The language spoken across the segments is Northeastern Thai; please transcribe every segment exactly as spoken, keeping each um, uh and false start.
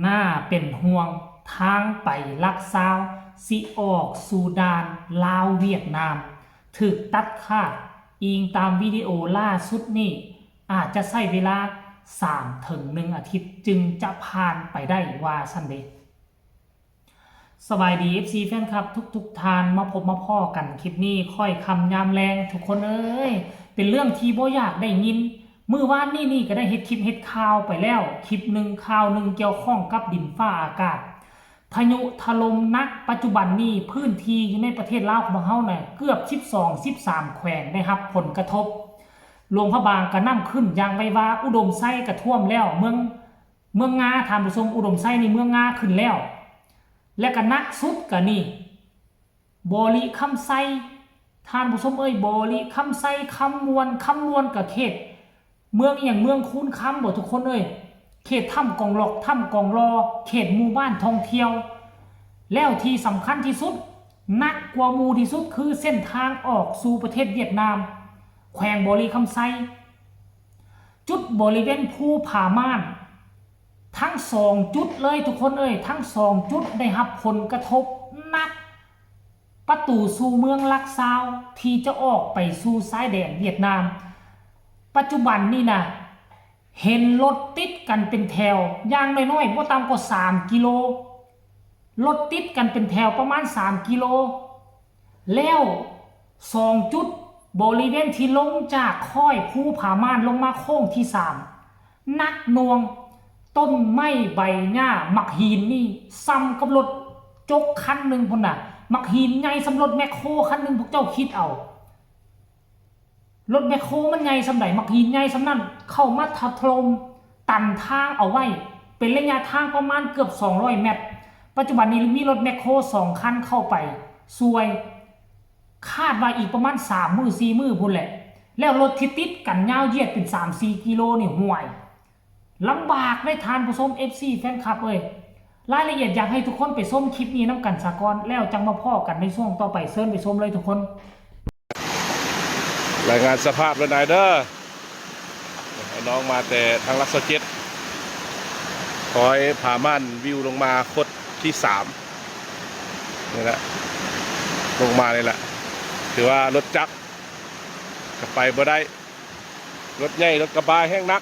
น่าเป็นห่วง ทางไปหลักซาว สิออกสู่ด่านลาวเวียดนาม ถูกตัดขาด อิงตามวิดีโอล่าสุดนี้ อาจจะใช้เวลา สามถึงหนึ่งอาทิตย์ จึงจะผ่านไปได้ ว่าซั่นเด้ สบายดี เอฟซี แฟนคลับทุกๆท่าน มาพบมาพ้อกันคลิปนี้ ค่อยค่ำยามแลง ทุกคนเอ้ย เป็นเรื่องที่บ่อยากได้ยิน มื้อวานนี้นี่ก็ได้เฮ็ดคลิปเฮ็ดข่าวไปแล้ว คลิปหนึ่งข่าวหนึ่งเกี่ยวข้องกับดินฟ้าอากาศ พายุถล่มหนัก ปัจจุบันนี้พื้นที่อยู่ในประเทศลาวของเฮาน่ะ เกือบสิบสอง สิบสามแขวงได้รับผลกระทบ หลวงพระบางก็น้ำขึ้นอย่างไววา อุดมไซก็ท่วมแล้ว เมือง เมืองงา ท่านผู้ชม อุดมไซนี่เมืองงาขึ้นแล้ว และก็หนักสุดก็นี่ บริคำไซ ท่านผู้ชมเอ้ย บริคำไซ คำม่วน คำม่วนก็เขต เมืองอีหยัง เมืองคูนคำบ่ทุกคนเอ้ย เขตถ้ำกองหลอก ถ้ำกองหล่อ เขตหมู่บ้านท่องเที่ยว แล้วที่สำคัญที่สุด หนักกว่าหมู่ที่สุด คือเส้นทางออกสู่ประเทศเวียดนาม แขวงบริคำไซ จุดบริเวณภูผาม่าน ทั้งสองจุดเลยทุกคนเอ้ย ทั้งสองจุดได้รับผลกระทบหนัก ประตูสู่เมืองหลักซาว ที่จะออกไปสู่ชายแดนเวียดนาม ปัจจุบันนี่นะ เห็นรถติดกันเป็นแถว อย่างน้อยๆบ่ต่ำกว่า สามกิโล รถติดกันเป็นแถวประมาณ สามกิโล แล้วสองจุด บริเวณที่ลงจากค่อยภูผาม่านลงมาโค้งที่สาม หนักหน่วง ต้นไม้ใบหญ้า หมากหินนี่ส่ำกับรถจกคันหนึ่งพุ้นน่ะ หมากหินใหญ่ส่ำรถแมคโครคันหนึ่ง พวกเจ้าคิดเอา รถแมคโครมันใหญ่ส่ำใด หมากหินใหญ่ส่ำนั้น เข้ามาถล่มตันทางเอาไว้ เป็นระยะทางประมาณเกือบ สองร้อยเมตร ปัจจุบันนี้มีรถแมคโครสองคันเข้าไปซ่วย คาดว่าอีกประมาณ สามมื้อ สี่มื้อพุ้นแหละ แล้วรถที่ติดกันยาวเหยียดเป็น สามสี่กิโลนี่ ห่วย ลำบากเด้ท่านผู้ชม เอฟซี แฟนคลับเอ้ย รายละเอียดอยากให้ทุกคนไปชมคลิปนี้นำกันซะก่อน แล้วจั่งมาพ้อกันในช่วงต่อไป เชิญไปชมเลยทุกคน รายงานสภาพแล้วนายเด้อ ให้น้องมาแต่ทางหลักซาวเจ็ด คอยผาม่านวิวลงมาคดที่สาม นี่แหละ ลงมานี่แหละ ถือว่ารถจักรก็ไปบ่ได้ รถใหญ่รถกระบะแฮงหนัก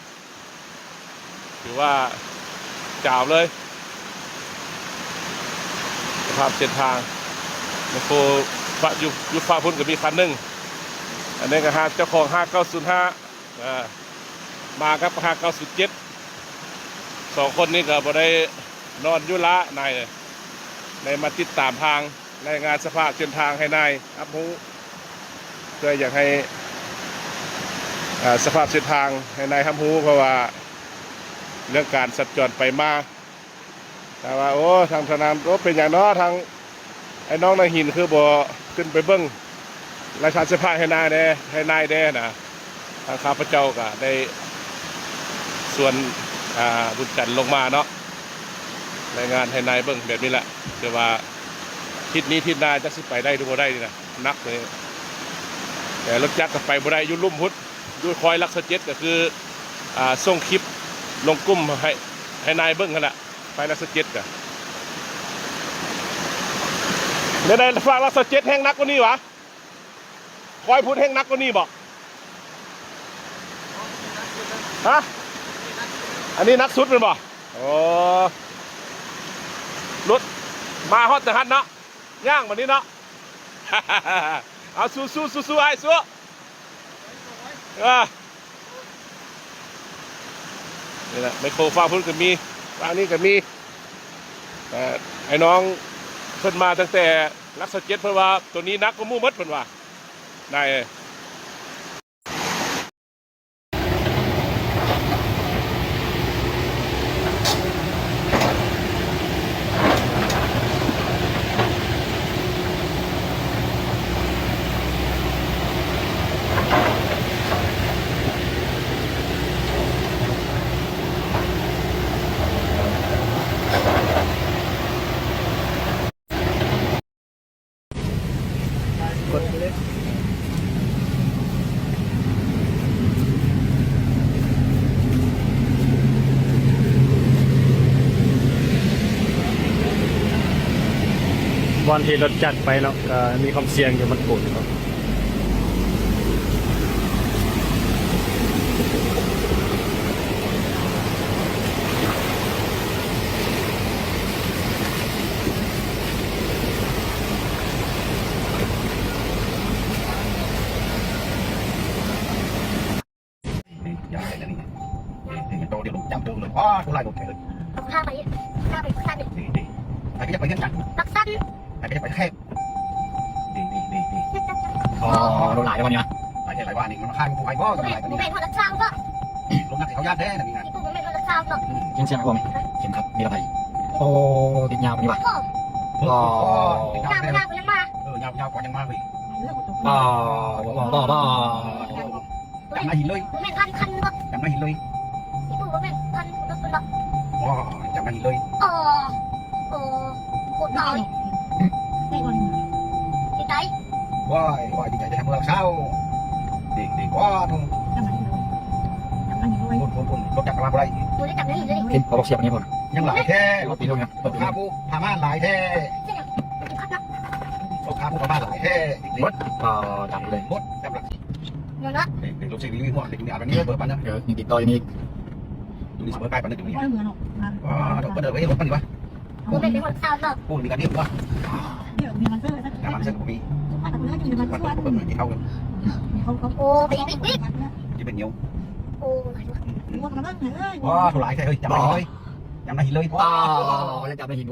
ถือว่าจ๋าวเลย สภาพเส้นทาง แมคโครฟ้าอยู่ อยู่ฟ้าพุ้นก็มีคันหนึ่ง อันนี้ก็หาเจ้าของ ห้าเก้าศูนย์ห้า อ่า มากับ ห้าเก้าศูนย์เจ็ด สองคนนี้ก็บ่ได้นอนอยู่ละนาย ได้มาติดตามทาง รายงานสภาพเส้นทางให้นายรับรู้ เพื่ออยากให้ อ่า สภาพเส้นทางให้นายรับรู้ เพราะว่าเรื่องการสัญจรไปมา แต่ว่า โอ้ ทางธนาคาร โอ้ เป็นอย่างน้อ ทางไอ้น้องนายหินคือบ่ขึ้นไปเบิ่ง รายงานสภาพให้นายแน่ ให้นายแน่นะ ทางข้าพเจ้าก็ได้ส่วน อ่า บุญจันทร์ลงมาเนาะ รายงานให้นายเบิ่งแบบนี้แหละ แต่ว่าทิศนี้ทิศหน้าจักสิไปได้หรือบ่ได้นี่นะ หนักเลย แต่รถจักรก็ไปบ่ได้ อยู่ลุ่มพุ้น อยู่ค่อยหลักซาวเจ็ดก็คือ อ่า ส่งคลิปลงกลุ่มให้ ให้นายเบิ่งหั่นล่ะ ไปหลักซาวเจ็ดก็ ใน ในฝั่งหลักซาวเจ็ดแฮงหนักกว่านี้หวา ค่อยพุ้นแฮงหนักกว่านี้บ่ ฮะ อันนี้หนักสุดแม่นบ่ อ๋อ รถมาฮอดแต่หั่นเนาะ ย่างบัดนี้เนาะ เอา สู้ๆ สู้ๆ อ้าย สู้ เออ นี่แหละ แมคโครฝั่งพุ้นก็มี ฝั่งนี้ก็มี เอ่อ ไอ้น้องเพิ่นมาตั้งแต่หลักซาวเจ็ด เพิ่นว่าตัวนี้หนักกว่าหมู่หมด เพิ่นว่า นายเอ้ย ก่อนที่รถจักรไปเนาะ ก็มีความเสี่ยงอยู่ มันโกงเนาะ นี่ อย่าไปนะนี่ นี่ นี่ โตเดี๋ยวลูกจำโตเลย อ้า ผู้ร้ายโดนแทงเลย เอาข้าไป ข้าไปปักสันนี่ นี่ นี่ ไปก็จะไปเรื่องกัน ปักสัน ไปก็จะไปแคบ นี่ นี่ นี่ นี่ อ๋อ โดนหลายแล้ววันนี้นะ หลายแค่หลายว่านี่ มันมาฆ่ากูไปบ่ บ่แม่น บ่แม่นคนละเช้าก็ ลูกนักเขาญาติแท้นะนี่นะ นี่กูบ่แม่นคนละเช้าก็ อืม เขียนเสียงผม เขียนครับ มีอะไร โอ้ ติดยาวนี่วะ โอ้ อ๋อ ติดยาว ยาว แท้ ยาวยังมา เออ ยาว ยาวกว่ายังมาเว้ย อ๋อ บ่ บ่ บ่ บ่ จับหน้าหินเลย บ่แม่นพันคันบ่ จับหน้าหินเลย อีปู่บ่แม่นพันรถเพิ่นบ่ อ๋อ จับหน้าหินเลย อ๋อ โอ้ โคตรน้อย ได้บ่ ดีใจ ว้าย ว้าย ดีใจจะทำเมืองเศร้า เด็ก เด็ก ว้า ทุ่ง จับหน้าหินเลย จับหน้าหินเลย พุ่น พุ่น พุ่น รถจักรมาบ่ได้ บ่ได้จับหน้าหินเลย เห็นเขาบอกเสียบอันนี้ก่อน ยังหลายแท้ รถตีลงนะ รถตีลง พาผู้พาม่านหลายแท้ เสียง รถพาผู้พาม่านหลายแท้ รถ เอ่อ จับเลย รถจับหลัก เดี๋ยวนะ เด็ก เด็ก รถเสียงมีหัว เด็กอยู่ในอ่างนี้ เปิดปันนะ เดี๋ยวมีติดต่ออยู่นี่ ดูนี่สมัยใกล้ปันนะ ดูนี่ ว่าเหมือนออกมา ว้า เดี๋ยวเปิดเดี๋ยวไว้รถปันดีวะ กูเป็นคนเศร้าเนาะ กูมีการเรียกว่า เดี๋ยวมีมันเจอสัก แต่มันเส้นกูมี ทุกวันกูเลิกกินมัน มัน ทุกวัน เปิดเหมือนที่เขาเลย เขาเขา โอ้ ไปอีกไปอีก จะเป็นเหนียว โอ้ หลายวัน อืม งวดมาบ้างเฮ้ย ว้า ถูกหลายแท้เฮ้ย จับมาเลย จับมาหินเลย อ๋อ แล้วจับมาหิน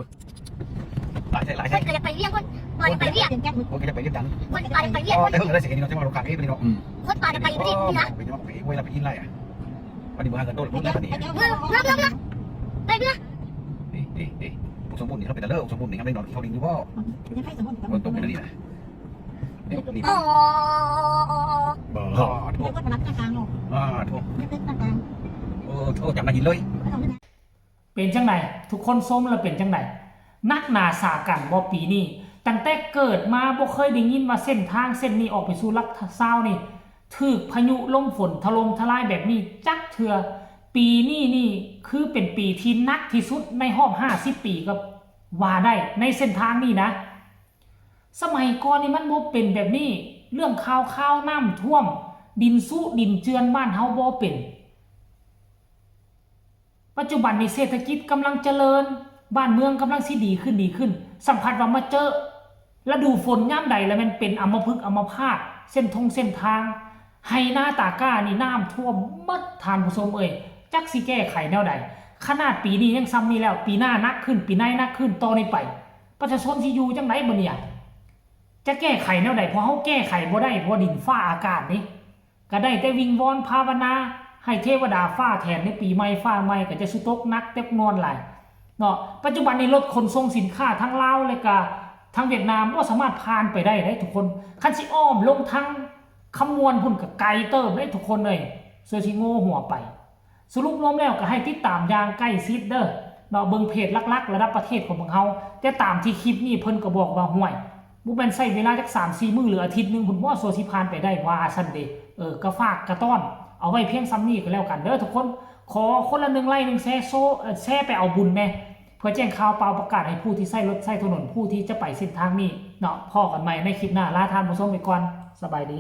หลายแท้ หลายแท้ เพิ่นก็อยากไปเวียง เพิ่นว่าอยากไปเวียง เพิ่นก็อยากไปเวียงจันทน์ เพิ่นว่าอยากไปเวียง อ๋อ แต่เพิ่งได้เสียงนี่เนาะ จังหวะลูกค้าเอ้ย พี่น้อง อืม เพิ่นว่าอยากไปเวียงนี่นะ เป็นจังหวะเอ้ย เว้ย เราไปกินอะไรอ่ะ วันนี้มึงหาเงินโดน เพิ่นแล้วนี่ เมือง เมือง เมือง เมือง ไปเมือง เอ้ย เอ้ย เอ้ย อุดมสมบูรณ์นี่ เราเป็นตะเลิศ อุดมสมบูรณ์นี่ ครับ ได้นอนเขาดินอยู่บ่ ยังให้สมบูรณ์ ฝนตกอยู่นะนี่นะ เดี๋ยวนี่ อ๋อ อ๋อ อ๋อ อ๋อ บ่ อ๋อ โทษ เรียกว่าพนักงานกลางเนาะ อ่า โทษ เรียกเป็นพนักงาน โอ้ โทษ จับมาหินเลย เป็นจังได๋ ทุกคนชมแล้วเป็นจังได๋ หนักหนาสาหัสบ่ปีนี้ ตั้งแต่เกิดมาบ่เคยได้ยินว่าเส้นทางเส้นนี้ออกไปสู่หลักซาวนี่ ถูกพายุลมฝนถล่มทลายแบบนี้จักเทื่อ ปีนี้นี่คือเป็นปีที่หนักที่สุดในรอบห้าสิบปีก็ว่าได้ ในเส้นทางนี่นะ สมัยก่อนนี่มันบ่เป็นแบบนี้ เรื่องข่าวๆ น้ำท่วม ดินซุดินเจือนบ้านเฮาบ่เป็น ปัจจุบันนี้เศรษฐกิจกำลังเจริญ บ้านเมืองกำลังสิดีขึ้นดีขึ้น สัมผัสว่ามาเจอฤดูฝนยามใดแล้วแม่นเป็นอัมพฤกษ์อัมพาต เส้นทงเส้นทาง ไฮ่นาตากร้านี่น้ำท่วมหมด ท่านผู้ชมเอ้ย จักสิแก้ไขแนวใด ขนาดปีนี้ยังซ่ำนี่แล้ว ปีหน้าหนักขึ้น ปีในหนักขึ้น ต่อนี้ไป ประชาชนสิอยู่จั่งใดบัดเนี่ย จะแก้ไขแนวใด เพราะเฮาแก้ไขบ่ได้ เพราะดินฟ้าอากาศนี่ ก็ได้แต่วิงวอนภาวนาให้เทวดาฟ้าแถมในปีใหม่ ฟ้าใหม่ก็จะสุตกหนักตกนอนหลายเนาะ ปัจจุบันนี้รถขนส่งสินค้าทั้งลาวและก็ทั้งเวียดนามบ่สามารถผ่านไปได้เด้ทุกคน คันสิอ้อมลงทางคำม่วนพุ้นก็ไกลเติบเด้ทุกคนเอ้ย ส่วนสิโง่หัวไป สรุปรวมแล้วก็ให้ติดตามอย่างใกล้ชิดเด้อเนาะ เบิ่งเพจหลักๆ ระดับประเทศของพวกเฮา แต่ตามที่คลิปนี้เพิ่นก็บอกว่า ห่วย บ่แม่นใช้เวลาจักสามสี่มื้อหรืออาทิตย์หนึ่งพุ้นบ่ ส่วนสิผ่านไปได้ว่าซั่นเด้ เออ ก็ฝากกระต้อนเอาไว้เพียงส่ำนี้ก็แล้วกันเด้อทุกคน ขอคนละหนึ่งไลค์หนึ่งแชร์ โซ เอ่อ แชร์ไปเอาบุญแหน่ เพื่อแจ้งข่าวเปล่าประกาศให้ผู้ที่ใช้รถใช้ถนน ผู้ที่จะไปเส้นทางนี้เนาะ พ้อกันใหม่ในคลิปหน้า ลาท่านผู้ชมไปก่อน สบายดี